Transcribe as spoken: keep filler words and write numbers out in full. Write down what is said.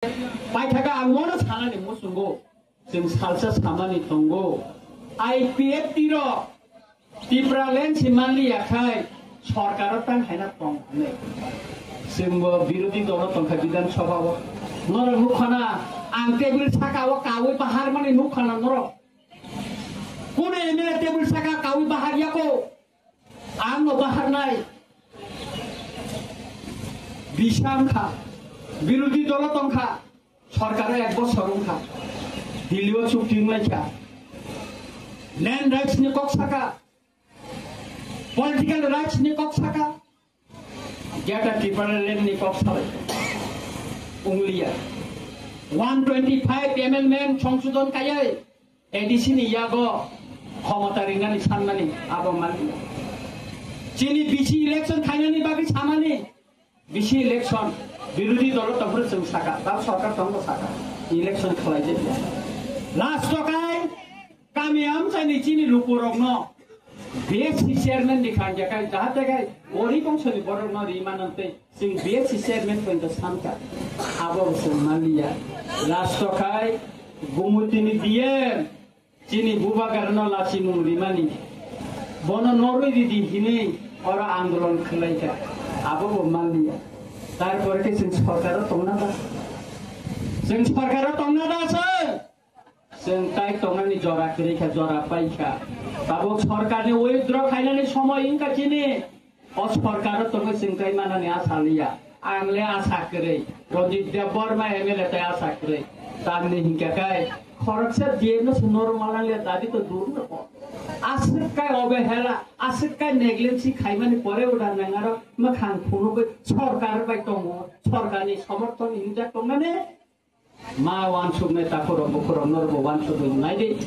Paithaka ang mono sanani muchungo, chwng salsa samani tongo. I P F T rok Tipraland si manliya khai sorkaro tang haina tong hwnwi. Chwngbo birodhi dolo tongkha Bidhan Sabha o. Norok nukhana ang table saka o kawi baharmani nukhana norok. Kunu M L A table saka kawi bahar yako. Ang no baharnai. Bisang kha. Birodhi dolo tongkha. Sorkar ek bosor wngkha, Delhi o chukti wnglaikha, land rights ni kok saka, political rights ni kok saka, Greater Tipraland ni kok salai wnglia, one twenty five amendment songsodon kaiwi A D C ni yago khomota rinani sanmani abo manliya, chini B C election khainani bagwi samani. B C election, birodhi dolo tongphuru chwng saka, tamo sorkar tongo saka, election khlai de. Last o kai, kami amchaini chini lukurokno B S C chairman ni khangya kai, jahate kai, gori bongsoni borokno ri manantwi, chwng B S C chairman pointo sanka, abo chwng manliya. Last o kai, Gumutini D M, chini bubagrano lachimung rimani, bono norwi ridi hinwi oro andolon khwlaikha, abobo manliya. Tarpore khe chwng sorkaro tongna da? Chwng sorkaro tongna da se? Chwng tai tongnani jora kwrwi kha, jora paikha. Tabuk sorkarni withdraw khainani somoi wngkha chini. O sorkaro tongwi chwng tei manani asa liya. Ang le asa kwrwi. Ranjit Debbarma M L A tei asa kwrwi. Tamni hinkhe kai khoroksa D M no se normal ang le dabi to dur no ko. Aswk kai obehela, aswk kai negligence khaimani pore uda nangaro mwkhang phunugwi sorkar bai tongo. Sorkarni somorthon hinjak tongnani ma wansuknai takhurok bukhurok norbo wansukwi naidi.